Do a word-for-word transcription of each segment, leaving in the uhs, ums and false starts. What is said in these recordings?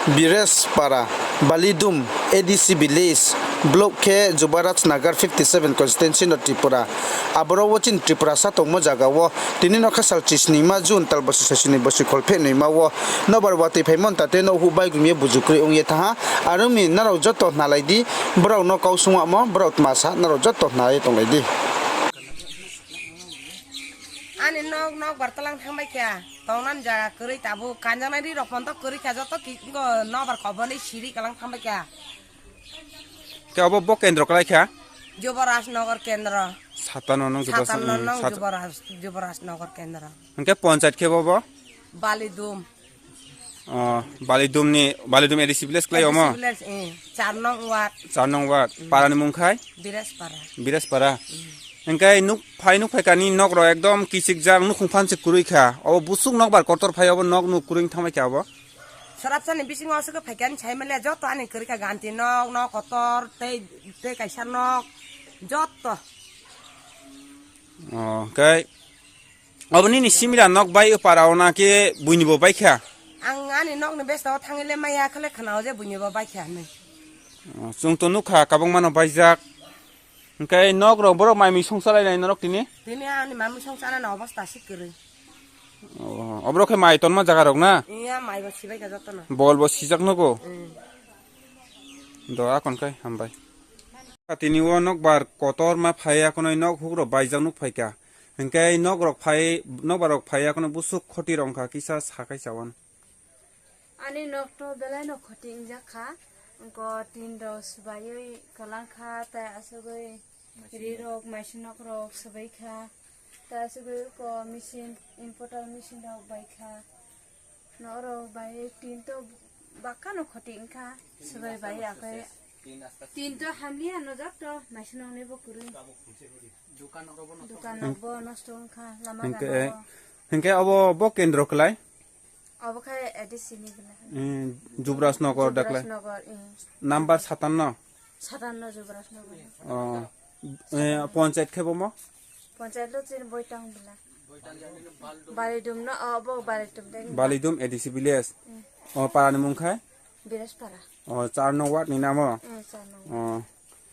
Birespara, Balidum, A D C village, block khe Jubaraj Nagar fifty seven constituency no Tripura. Aborok o chini Tripura sa tongmo jaga o tini no khe sal chisnima June tal bosi saichini bosi kholpheh nwima o nobar watwi phaimon tate no huk bai gumye bujukrwi wngye thaha. Aroni narok joto nalai di, borok no kau sungwamo, borok tma sa narok joto nalai tonglai di. Ani nok, nok bar talang thangbai kha. Tongnan jaga kwrwi tabuk. Kanjaknai ri rok pon to kwrwi kha, joto ki-, go nobar koboni siri kalang thangbai kha. Khe obo bo kendro kwlai kha? Juboraj Nagar kendro. Satano nong Juboraj, Satano nong sat- Juboraj, Juboraj Nagar kendro. Hwnkhe ponchayat khe bo bo? Balidum. Oh, Balidum ni, Balidum A D C village kwlai omo? A D C village, eh, char nong ward. Char nong ward. Mm. Para ni mung khai? Birespara. Birespara. Mm. Hingkai nuk phai nuk phai kani nok rok ekdom kichik jak nukhung phan se kwrwi kha. Obo busuk nok bar kotor phai obo nok nuk kwrwi thangbai kha obo. Sarapsani bisingo aswk phai kani sai male joto ani kwrwi kha ganti nok, nok kotor tei, tei kaisa nok joto. Oh, kai. Obo nini simila nok bai o para o na khe buini bo bai kha? Ang ani nokni besa o thangwi le maya khale khna o je buini bo bai kha hinwi. Oh, chwng to nukha kabangma no baijak. Hwnkhe nok rok borok mai mui songsa lai nai norok tini? Tini ani mamui songsa nani obostha se kwrwi. Oh, oborok khe mai tonma jaga rok na? Iya mai bo sibai kha joto no. Bol bo sijak nogo. Mm. Do akon khai hambai. Tini o nok bar kotor ma phai akonoi nok huk rok baijak nuk phai kha. Hingke nok rok phai, nok barok phai, akono busuk khoti rok wngkha, kisa sakai chawan. Ani nok to belai no khoti wngjak kha, wngko tin rok swbaiwi kwlang kha, tai aswgwi ri rok, maisu nok rok swbai kha, tai aswgwi ko machine, importer machine rok bai kha. Norok bai tin to bakha no khoti wngkha, swbai bai akhai. Tin to hamliya no jak to, maisu nok ni bo kwrwi. Dukan rok bo nosto wngkha, lama gana o. Hingke obo bo kendro kwlai? Obo khai A D C ni bwla. Hmm, Jubraj Nagar daklai? Jubraj Nagar, eh. Number satanno? Satanno Jubraj Nagar. Oh. Eh, ponchayat khe bo mo? Ponchayat lo chini Boitang bwla. Balidum no, oh, bo Balidum de. Balidum A D C village. Hmm. Oh, para ni mung khai? Birespara. Oh, char no ward ni namo? Hmm, char no ward. Oh.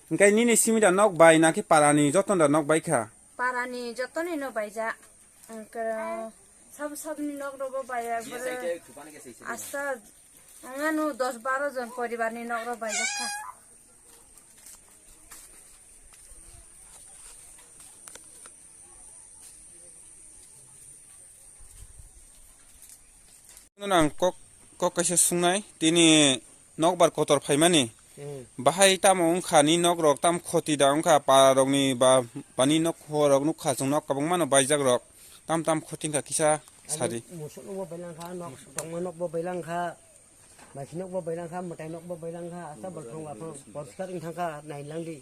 Hingke nini simi da nok bai na khe para ni joton da nok bai kha? Para ni joton ni no bai ja. Hingke sab sab ni nok rogo bai ya. Asta Ang ano dos baro jon poribar ni nok rok baijak kha. Nang kok, kok kaisa sungnai, tini nokbar kotor phaimani. Hmm. Bahai tamo wngkha ni nok rok, tam khoti da wngkha, para rok ni ba, bani nok ho rok nukha, chwng nok kwbangma no baijak rok, tam tam khoti wngkha kisa sadi. Musuk no bo bailangkha, nok tongma nok bo bailangkha. Maisinok bo bailangkha, mwtainok bo bailangkha, asa bolphang baphang poriskar wng thangkha, nailangdi.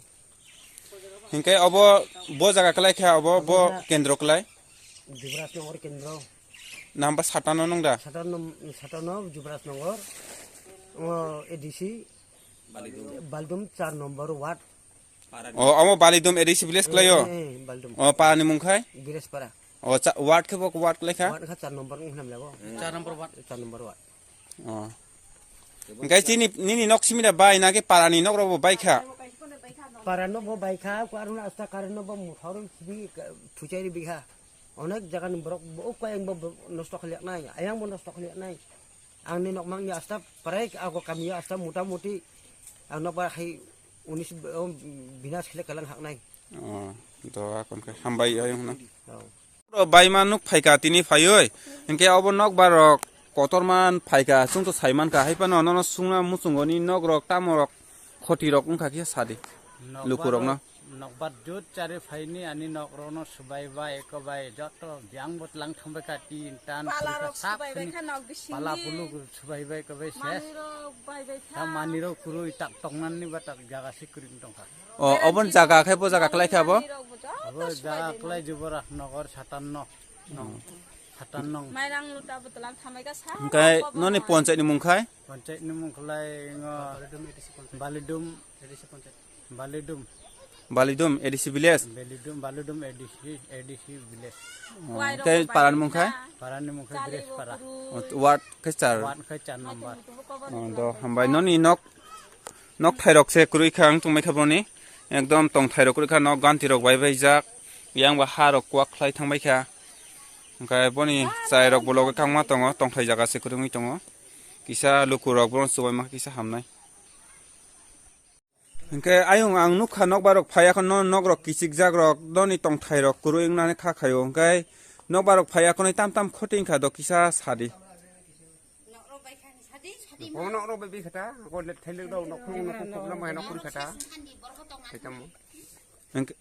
Hinkhe obo bo jaga kwlai kha, obo bo kendro kwlai? Jubraj Nagar kendro. Namba satano nung da? Satano, satano Jubraj Nagar, o A D C, Balidum char number ward. O, omo Balidum A D C village kwlaio? Eh, eh, Balidum. O, para ni mung khai? Birespara. O, cha-, ward khe bo ward kwlai kha? Ward kha char number wng khnam labo. Char number ward. Char number ward. O. Hingke chini, nini nok simi da bai na khe para ni nok rok bo bai kha? Para nok bo bai kha, ko aruna asta current no bo muthor sibi, thuchai ri bikha. Onek jaga ni borok bo kayang bo nosto khaliak nai, ayang bo nosto khaliak nai. Ang ni nok mang ni asta prai ako kami asta mota moti ang nok ba hai unis, o, binas khile kalang hak nai. O, do akon khe hambai ayong na. O. Oro baima nuk phaikha tini phaiwi, hinkhe obo nokbar rok kotorma phaikha, chwngto saimankha, haiphano nono sungna muchungoni nok rok tamo rok khoti rok wngkha khe sadi. Nokbar lukurokno. Nokbar jut chari phaini ani nok rokno swbai bai, eko bai, joto biyang bo tlang thangbai kha, tin tan pala rok sak swbai bai kha nok bisingni. Pala bulu swbai bai kha bai se. Manwi rok bai bai kha. Manwi rok kwrwi tak tongnani ba tak jaga se kwrwi tongkha. O, obon jaga khe bo jaga kwlai kha bo? Abo jaga kwlai Juboraj Nagar satanno. Satanno. Mairang luta bwtwlang thamai kha sa. Hingkhe noni ponchayat ni mung khai? Ponchayat ni mung khlai ngo Balidum. Balidum. Balidum A D C village. Balidum, Balidum A D C, A D C village. Oh, tei parani mung khai? Parani mung khai Birespara. Oh, ward khai char. Ward khai char number. Oh, do hambai noni nok, nok thairok se kwrwi kha ang tongbai kha boni. Ekdom tong thairok kwrwi kha, nok ganti rok bai bai jak. Yang ba ha rok kwak khlai thang bai kha. Hwnkhe boni chai rok bo logi kangma tongo, tongthai jaga se kwrwngwi tongo. Kisa luku rok bono chubaima kisa hamnai. Hwnkhe ayung ang nukha nokbar rok phaiya kheno nok rok kichik jak rok doni tongthai rok kwrwi wngnani kha khaio, hwnkhe nokbar rok phaiya kheno tam tam khoti wngkha do kisa sadi. Bono nok rok bai bi khata, ko le thailek rok nok khung nok khung khum namo hai nok khuri khata. Hwnkhe